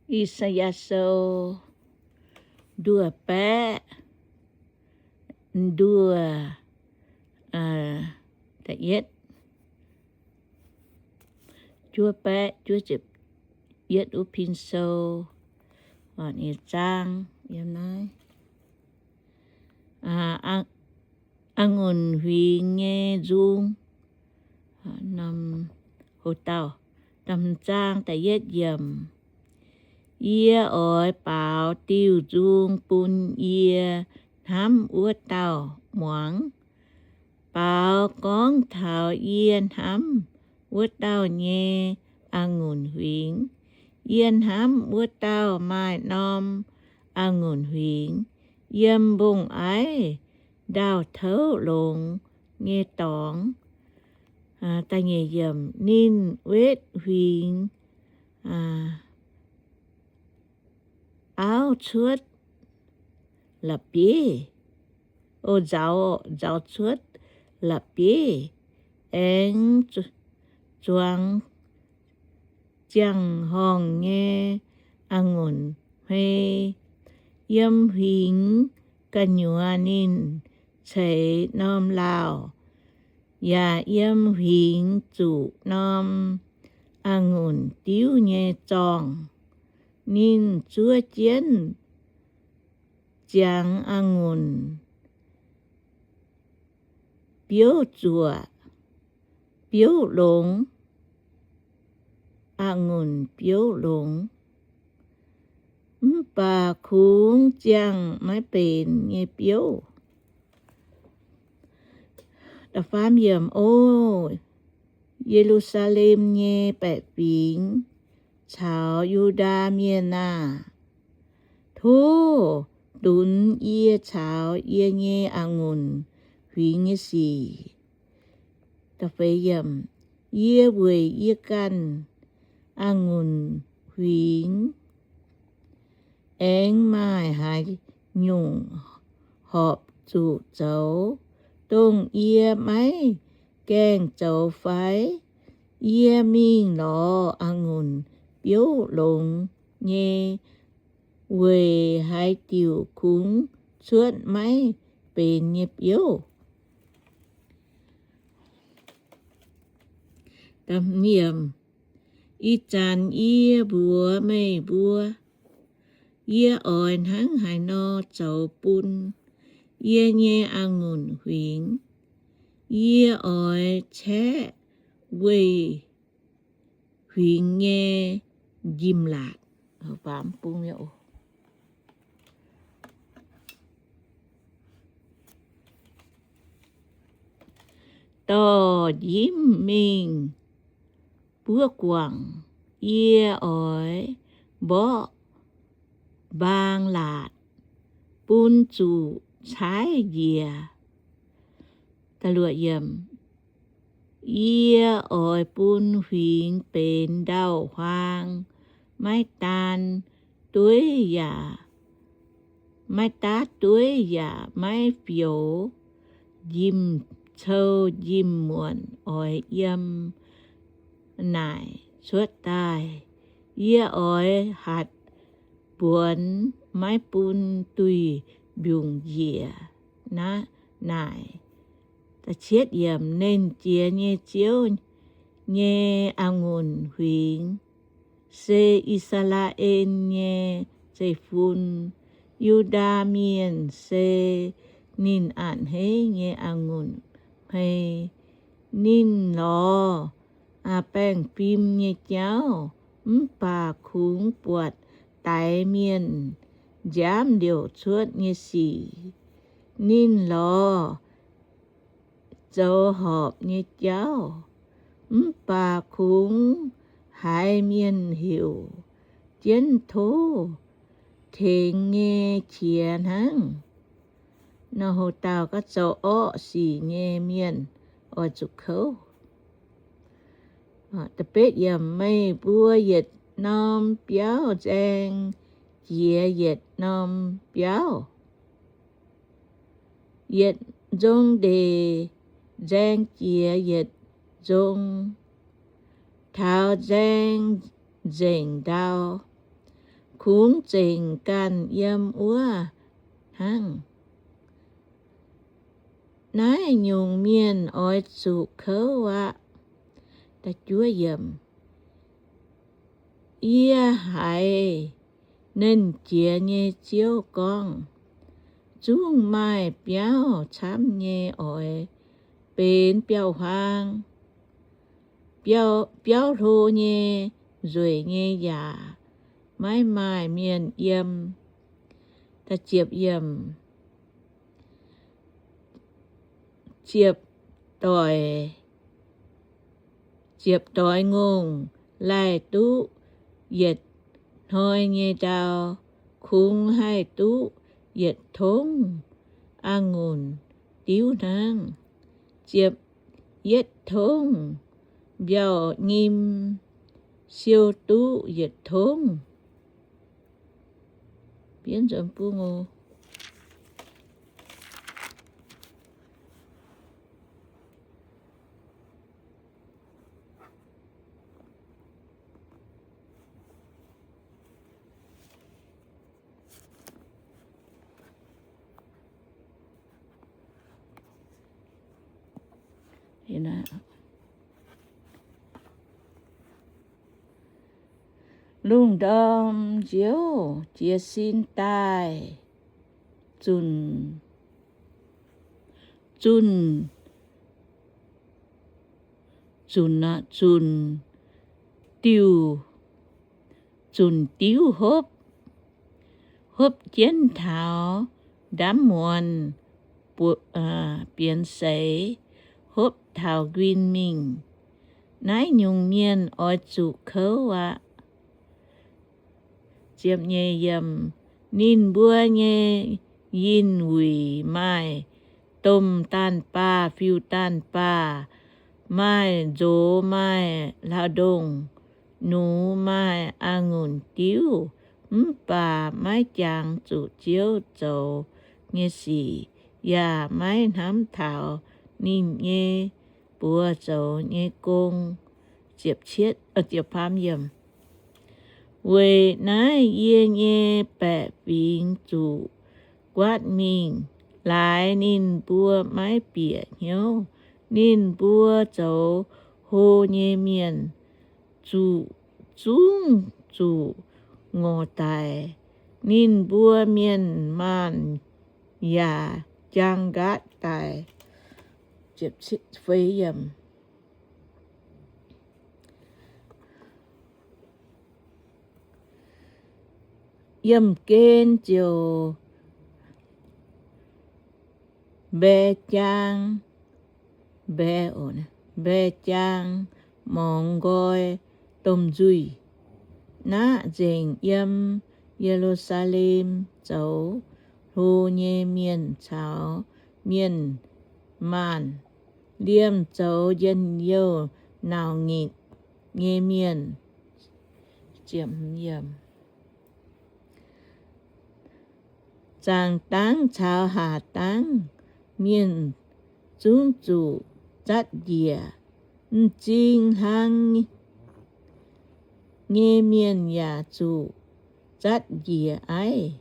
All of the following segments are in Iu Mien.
I^saa^yaa Sou nduov baeqv, nduov, da'yietv, juov baeqv juov ziepc yietv wuov pin sou, nyei zaang yiem naaiv. A'ngunc huingx nyei nzung. Norm, ho dauh, da'hmz zaang da'yietv yiemc. Yie oix baaux diuh nzung bun yie hnamv wuov dauh muangx. Baaux gorngv taux yie hnamv wuov dauh nyei a'ngunc huingx. Yie hnamv wuov dauh maaih norm a'ngunc huingx yiem mbong-aiv ndau-touv longx nyei dorngx. Da'nyeic yiemc. Ninh wetv huingx auv cuotv la'bieiv, o, nzaaux, nzaaux cuotv la'bieiv, aengx zuangx ziangh horngh nyei a'ngunc hmei. Yiem huingx gu'nyuoz ninh ceix norm lauh, yaac yiem huingx zuqc norm a'ngunc diuv nyei zorngh. Ninh zuov jienv ziangx a'ngunc biouv zuoqc, biouv longx, a'ngunc biouv longx, mv baac kungx ziangh maiv benx nyei biouv. Da'faam yiemc. O Ye^lu^saa^lem nyei baeqc fingx caux Yu^ndaa Mienh aah! Tov dunx yie caux yie nyei a'ngunc huingx nyei sic. Yie weic yie ganh a'ngunc huingx aengx maaih haaix nyungc horpc zuqc zoux, dongh yie maiv gaengh zoux fai? Yie mingh lorz a'ngunc biouv longx nyei, weic haaix diuc kungx cuotv maiv benx nyei biouv? Ih zanc yie mbuox meih mbuo, yie oix hnangv haaix nor zoux bun yie nyei a'ngunc huingx. Yie oix caeqv weih huingx nyei njimv-laatc. Dorh njimv mingh buov guangc. Yie oix mborqv mbaang laatc bun zuqc caaiv njiec. Yie oix bun huingx benx ndau-huaang, maiv daan dueiv yaac, maiv daav dueiv yaac maiv fioux. Njimv-cou njimv-muonc oix yiem naaic cuotv daaih. Yie oix hatc buonx, maiv bun duih mbiungc njiec naaic. Nernh Jiex nyei Ziouv nyei a'ngunc huingx se I^saa^laa^en nyei zeiv-fun. Yu^ndaa Mienh se ninh a'hneiv nyei a'ngunc hmei. Ninh lorz baengh fim nyei jauv, mv baac kungx buatc daix mienh nziaamv liouc cuotv nyei sic. Ninh lorz zoux horpc nyei jauv, mv baac kungx haiz mienh heuc jienv tov tengx nyei qiex hnangv. Nor, hoc dauh gorngv zoux orqv sic nyei mienh oix zuqc kouv. Meih mbuo yietc norm biauv nzaeng jiex yietc norm biauv, yietc nzong ndeic nzaeng jiex yietc nzong, taux nzaeng nzengc ndau. kungx zengc ganh yiem wuov hnangv. Naaiv nyungc mienh oix zuqc kouv aqv. Yie haiz Nernh Jiex nyei Ziouv gorngv, zungv maaih biauv camv nyei oix benx biauv-huaang, biauv hlo nyei, nzueic nyei yaac maiv maaih mienh yiem. Ziepc, ziepc doix ngongh laih duqv yietc hnoi nyei ndau, kungx haih duqv yietc tongv a'ngunc diuv hnangv. Ziepc yietv tongv mbiauh nyim siou duqv yietc tongv. Lungh ndorm nziouv jiez sin daaih, zunc, zunc, zunc, zunc diuh, zunc diuv hopv, hopv jienv taux ndaamv muonz bienx seix, hopv taux nquin mingh. Naaiv nyungc mienh oix zuqc kouv aqv. Ninh mbuo nyei yinh wuic maaih domh daanh baah, fiuv-daanh baah, maaih nzox, maaih hlauv-ndongh nux, maaih a'ngunc diuv, mv baac maiv jangx zuqc Ziouv zoux nyei sic, yaac maiv hnamv taux ninh nyei buoz zoux nyei gong. Weic naaiv yie nyei baeqc fingx zuqc guaatv mingh, laaix ninh mbuo maiv bieqc hnyouv. Ninh mbuo zoux hlo nyei mienh zuqc, zungv zuqc ngorc daic. Ninh mbuo mienh maanh yaac jaang nqaatv daic. Yiemh gen ziouc mbae jaang, mbae, mbae jaang morngx nqoi domh nzuih. Naqv nzengc yiem Ye^lu^saa^lem zoux hlo nyei mienh caux mienh maanh, liemh zoux njien-youh nauc nyitc nyei mienh. Zaangc dangv caux haac dangv mienh zungv zuqc zatv njiec. M'zing hlang nyei mienh yaac zuqc zatv njiec aiv.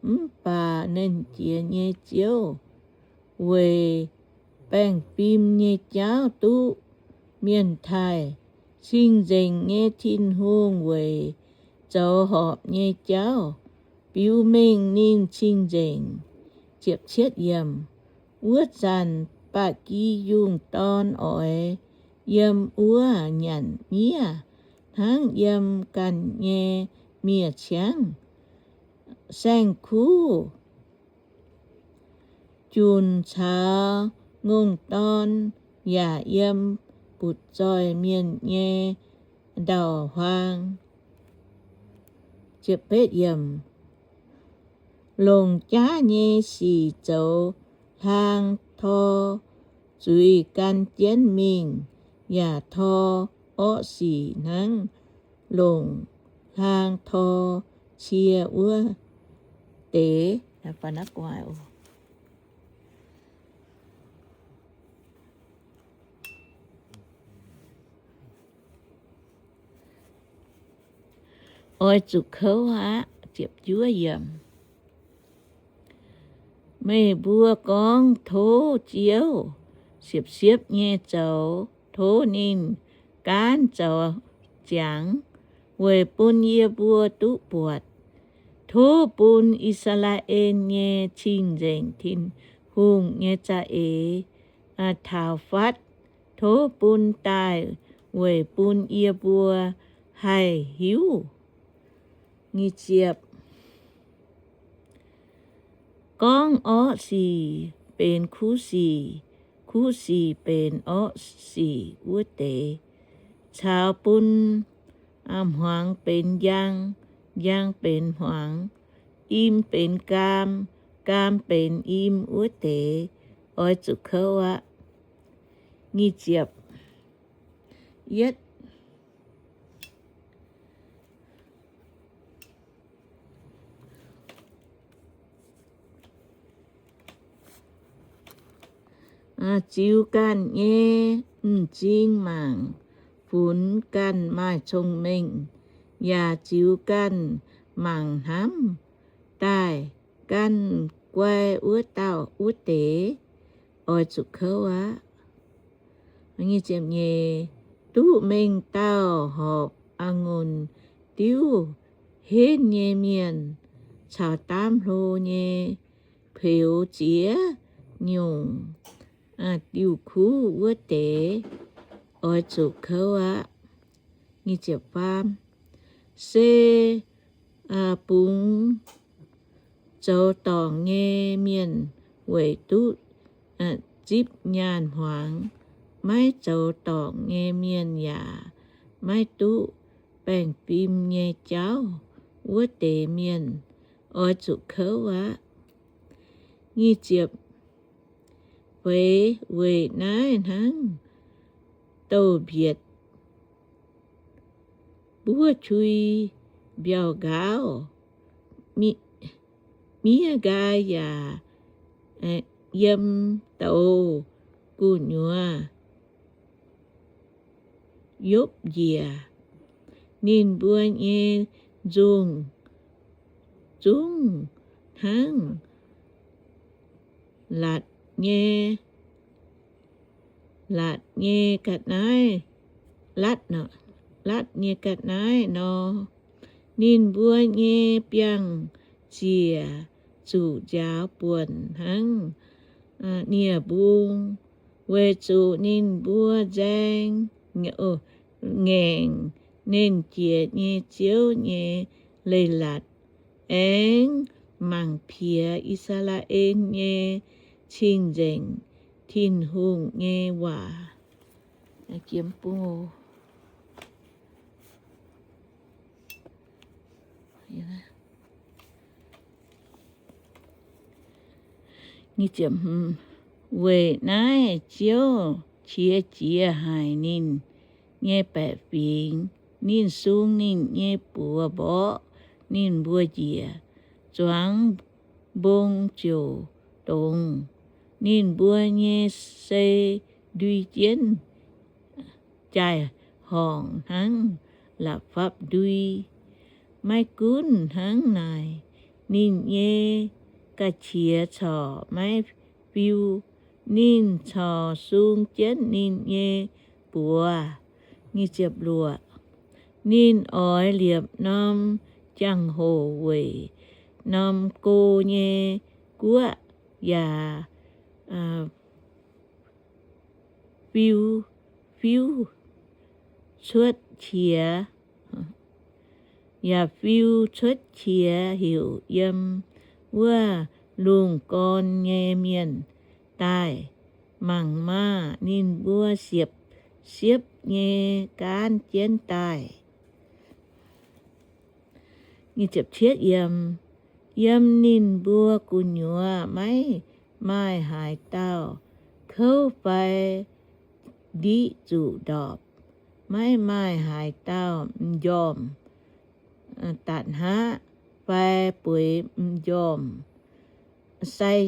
Mv baac Nernh Jiex nyei Ziouv weic baengh fim nyei jauv duqv mienh taaih. Cing-Nzengc nyei Tin-Hungh weic zoux horpc nyei jauv biux mengh ninh cing-nzengc. Wuov zanc ba'gi yungh dorn oix yiem wuov nyanc miev hnangv yiem ganh nyei miev-ciangv. Saeng-kuv, junc caux ngongh dorn yaac yiem butv-zoih mienh nyei ndau-huaang. Longc jaav nyei sic zoux hlaang tor zuiz gan jienv mingh, yaac tor orqv sic hnangv longc hlaang tor cie wuov deix. Oix zuqc kouv aqv. Meih mbuo gorngv, Tov Ziouv siepv-siepv nyei zoux, tov ninh gaanv zoux ziangx, weic bun yie mbuo duqv buatc. Tov bun I^saa^laa^en nyei Cing-Nzengc Tin-Hungh nyei za'eix taux fatv. Tov bun daaih weic bun yie mbuo haih hiuv. Gorngv orqv sic benx kuv sic, kuv sic benx orqv sic wuov deix, caux bun hmuangx benx njang, njang benx hmuangx, im benx gaam, gaam benx im wuov deix, oix zuqc kouv aqv. Nyic ziepc yietv. Ziux ganh nyei m'zing mangc funx ganh maaih cong-mengh, yaac ziux ganh mangc hnamv daaih ganh guai wuov dauh wuov deix, oix zuqc kouv aqv. Duqv mengh dauh horpc a'ngunc diuv henv nyei mienh caux daamv hlo nyei peux ziex nyungc diuh kuv wuov deix, oix zuqc kouv aqv. Se bungx zoux dorngc nyei mienh weic duqv zipv nyaanh hmuangx, maiv zoux dorngc nyei mienh yaac maiv duqv baengh fim nyei jauv wuov deix mienh, oix zuqc kouv aqv. Feix weic naaiv hnangv douz-mbietc buov qui mbiauh nqaauv, miev nqaai yaac yiem douz gu'nyuoz yopv njiec. Ninh mbuo nyei nzungh zungv hnangv latc nyei, latc nyei ga'naaiv, latc, latc nyei ga'naaiv nor. Ninh mbuo nyei biangh ziec zuqc nziaaux buonc hnangv nie-mbung, weic zuqc ninh mbuo nzaeng, ngaengc Nernh Jiex nyei Ziouv nyei leiz-latc, aengx mangc piex I^saa^laa^en nyei Cing-Nzengc Tin-Hungh nyei waac. Weic naaiv Ziouv qiex jiez haic ninh nyei baeqc fingx. Ninh sung ninh nyei buoz mborqv ninh mbuo njiec, zuangx mbong ziouc dongz. Ninh mbuo nyei sei ndui jienv jaai-horngc hnangv la'fapv-ndui. Maiv gunv hnangv naaic, ninh nyei ga'qiex corc maiv fiu. Ninh corc sung jienv ninh nyei buoz. Ninh oix liepc norm jangx-hoc weic norm go nyei guoqv yaac fiu, fiu cuotv qiex, yaac fiu cuotv qiex heuc yiem wuov lungh gorn nyei mienh daaih. Mangc maah! Ninh mbuo siepv-siepv nyei gaanv jienv daaih. Yiem ninh mbuo gu'nyuoz maiv maaih haaix dauh kouv fai ndiqv zuqc ndorpc. Maiv maaih haaix dauh m'njormh da'hnaqv fai bueix m'njormh. Sai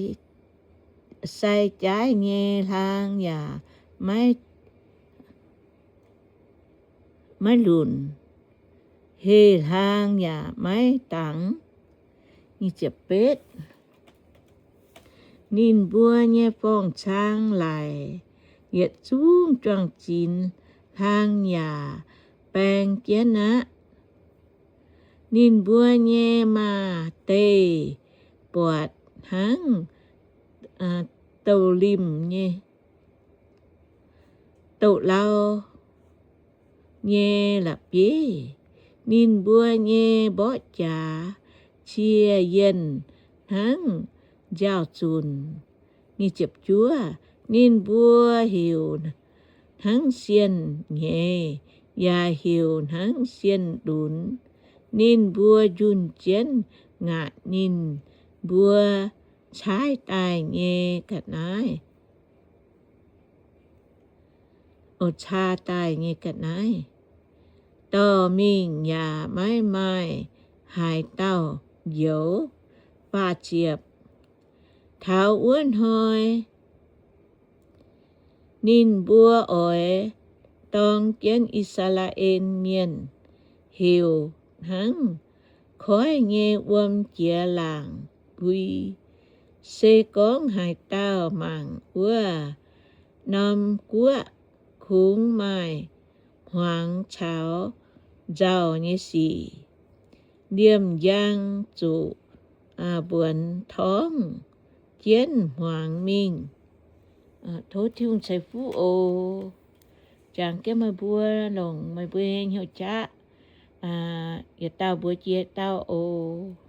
jaaiv nyei hlaang yaac maiv lunc. heh hlaang yaac maiv dangx. Ninh mbuo nyei forng-cang laic yietc zungv juang-zinx, hlaang yaac baeng jienv aqv. Ninh mbuo nyei maaz-deih buatc hnangv douc limh nyei, douc lau nyei la'bieiv. Ninh mbuo nyei mborqv jaax cie yienh hnangv nziaaux-zunc. Ninh mbuo heuc hnangv sienh nyeiz, yaac heuc hnangv sienh lunx. Ninh mbuo njunh jienv ngaatc ninh mbuo caaiv daaih nyei ga'naaiv, o, caa daaih nyei ga'naaiv. Dorh mingh yaac maiv maaih haaix dauh njoux. Faah ziepc. Taux wuov hnoi ninh mbuo oix dorng jienv I^saa^laa^en Mienh heuc hnangv koiv nyei wuom jiex laangc mbui. Se gorngv haaix dauh mangc wuov norm guoqv kungx maaih hmuangx caux nzauh nyei sic, liemh njang zuqc mbuonx torngv jienv hmuangx mingh. Tov Tin-Hungh ceix fuqv oc. Jangx jienv meih mbuo, longc meih mbuo nyei hnyouv qaqv yietc dauh mbuox jiex dauh oc.